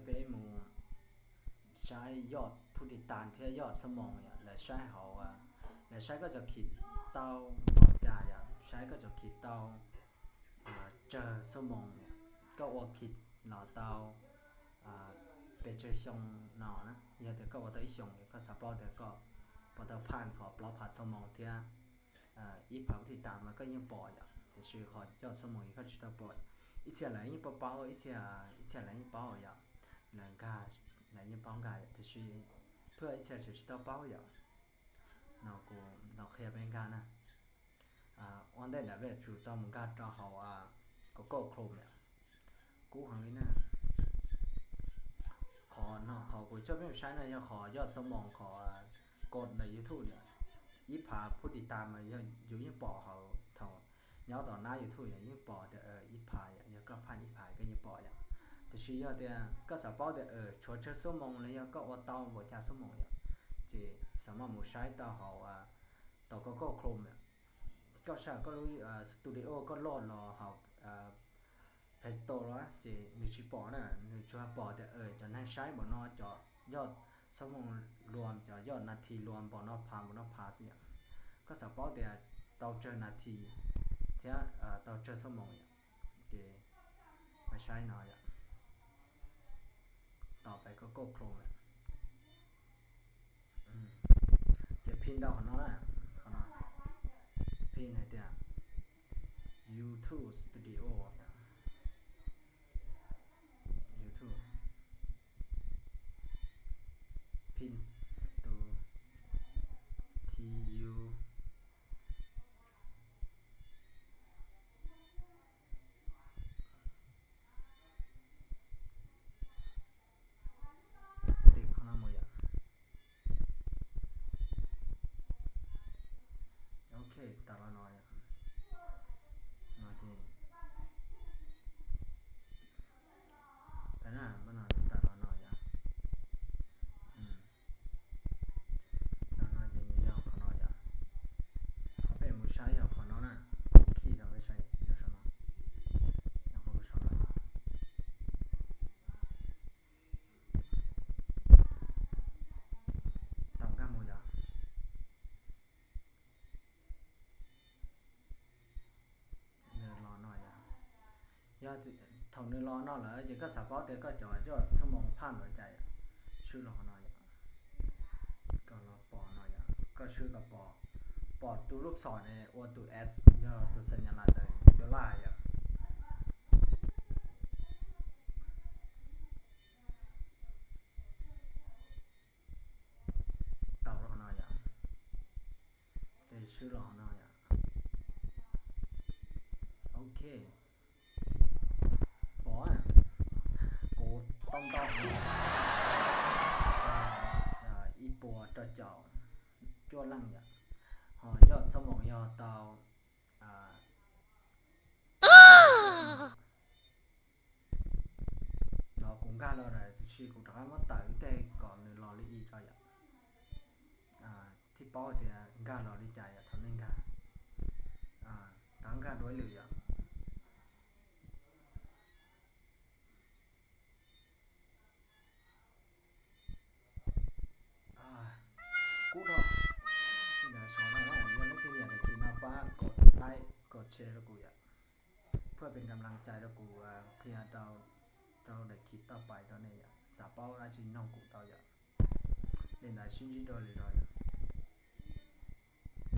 ເປັນໝູ່ ໃຊ້ຍອດຜູ້ຕິດຕາມເທື່ອຍອດຊົ່ວໂມງເນຍ ແລະ ໃຊ້ເຮົາ ແລະ ໃຊ້ກໍຈະຄິດເຕົາບໍ່ຈ່າຍ ໃຊ້ກໍຈະຄິດເຕົາ ອ່າ ເຈີຊົ່ວໂມງເນຍ ກໍອວກຄິດເນາະ ເຕົາ ອ່າ ເປັນເຈີຊ່ວງເນາະນະ ຍາເຕີກໍວ່າເຕົາອີ່ຊ່ວງ ກໍສະເປົາເຕີກໍບໍ່ເຕີຜ່ານ ຂໍເປົ່າຜ່ານຊົ່ວໂມງເທື່ອ ອ່າ ອີພາຜູ້ຕິດຕາມມັນກໍຍັງປໍຢູ່ ຈະຊື່ຂໍຍອດຊົ່ວໂມງອີກກໍຊິເຕົາປໍ ອີເຊຍລະຍັງປໍເປົ່າ ອີເຊຍ ອີເຊຍລະຍັງປໍຢູ່ ນະກາ ລະຍັງປໍກາ ຈະຊື່ເພື່ອອີເຊຍຈະຊິເຕົາປໍຢູ່ ເນາະ ກູເນາະ ເຄີຍເປັນການນະ ອ່າ ອອນໄດນະເວດ ຈູຕອມກາ ຕອມເຮົາ ອ່າ ກູໂກໂຄຣມເນຍ ກູຮັງນີ້ນະ ຂໍເນາະ ຂໍກູຈົບເວັບໄຊນະ ຢາກຂໍຍອດຊົ່ວໂມງ ຂໍ ອ່າ ກົດໃນຢູທູບເນຍ ອີພາຜູ້ຕິດຕາມມາຢູ່ ຢູ່ຍັງປໍເຮົາເທົ່າ ຍາວຕໍ່ໜ້າຢູທູບ ຍັງປໍແຕ່ ເອີ ອີພາ ຍາວກໍຜ່ານອີພາ ກໍຍັງປໍ ຈະຊິຍອດເທື່ອ ກໍສະເປົາແຕ່ ເອີ ຊົດເຊີຍຊົ່ວໂມງ ລະຍາວກໍອວກເຕົາບໍ່ຈ່າຍຊົ່ວໂມງ ເຈ ສາມາດໝູ່ໃຊ້ເຕົາເຮົາ ອ່າ ເຕົາກູໂກໂຄຣມ ກໍສາມາດ ກໍ ອ່າ ສະຕູດິໂອ ກໍໂຫຼດລະເຮົາ ອ່າ ເພລສະໂຕລະ ເຈ ໜຶ່ງຊິປໍນະ ໜຶ່ງຊິປໍແຕ່ ເອີ ຈະນັ່ງໃຊ້ບໍ່ເນາະ ຈະຍອດຊົ່ວໂມງລວມ ຈະຍອດນາທີລວມບໍ່ເນາະ ຜ່ານບໍ່ເນາະ ຜ່ານຊິ ກໍສະເປົາແຕ່ເຕົາເຈີນາທີ ເທື່ອ ເອີ ເຕົາເຈີຊົ່ວໂມງ ເຈ ມາໃຊ້ເນາະ ຕໍ່ໄປກໍກູໂກໂຄຣມ ອືມ ຈະພິມດອກຂອງເຮົານະ ຂອງເຮົາ ພິມໃຫ້ເຕີ ຢູທູບສະຕູດິໂອ ຢູທູບ ພິມສະຕູ ທີ ຢູ ຕິກຂອງເຮົາໝົດ ໂອເຄ ຕາມລາວໜ້ອຍ ມາທີ່ ໄປໜ້າ ບໍ່ໜ້ອຍ ຕາມລາວໜ້ອຍ ອືມ ຍາວເທົ່ານີ້ລໍເນາະ ແລ້ວຈະກໍສະເປົາແຕ່ກໍຈະວ່າຍອດຊົ່ວໂມງຜ່ານຫົວໃຈ ຊື່ລໍເນາະ ກໍລໍປໍເນາະ ກໍຊື່ກໍປໍ ປໍຕູລູກສອນເອ ໂອຕູເອສ ຍາວຕູສັນຍາລັກເລີຍ ໂດລາ ຍາວ ເຕົາລໍເນາະ ຍາວ ເຕຊື່ລໍເນາະ ຍາວ ໂອເຄ ປໍ ໂກຕ້ອງຕ້ອງ ອີປົວຈອດເຈົ້າ ຈົວຫຼັງ ຍາວ ຮອດຍອດສະໝອງ ຍາວເຕົາ ອ່າ ລໍກຸງກາລໍໄດ້ ຊິກຸງຕະກາມາຕາແຕ່ກ່ອນ ຫຼືລໍລີອີຈອຍ ອ່າ ທີ່ເປົ້າເດ ກາລໍລີຈາຍ ທຳເນງກາ ອ່າ ຕາງກາດ້ວຍຫຼື ອ່າ ກູດອກ ນີ້ນະ ສອນເຮົາເນາະ ຢ່າລືມທີ່ຢາກໄດ້ຄລິບມາຝາກ ກົດໄລ ກົດແຊໃຫ້ກູ ເພື່ອເປັນກຳລັງໃຈໃຫ້ກູ ເພື່ອເຮົາ ເຮົາໄດ້ຄລິບຕໍ່ໄປເນາະ ສາວເປົ້າລາວຊິນ້ອງກູເຕົ້າ ເລນໄດຊິນຈິໂດເລໂດ